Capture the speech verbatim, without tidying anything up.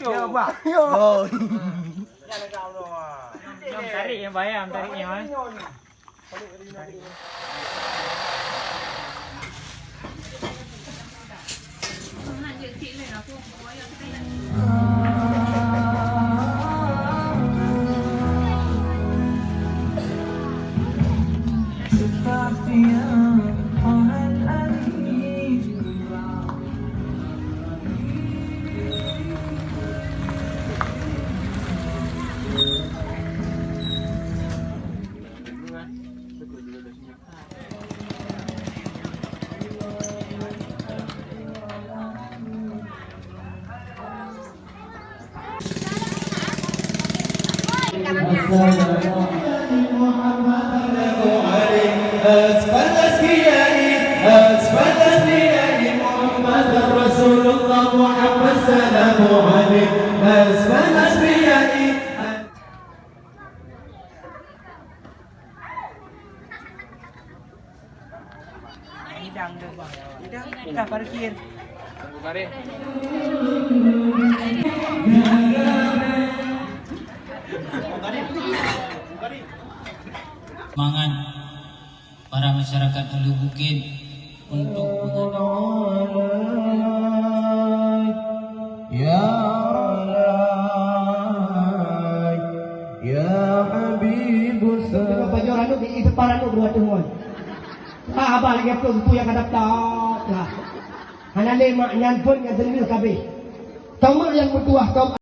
Ya, Pak. Oh. Nyam tarik nyang bayam, tarik nyang, eh. Hidang tu, Bang. Hidang. Ka parkir. Semangat para masyarakat Ulu Bukit untuk mengadakan. Ya Rai, ya Habibus. Tengok pajoh ranub, di depan ranub dua tu, mon. Ah, abah lagèe tu, tu nyang ka daftar. Lah. Hana lé mak nyan pun nyang teungoh kabeh. Tamat nyang meutuah, tamat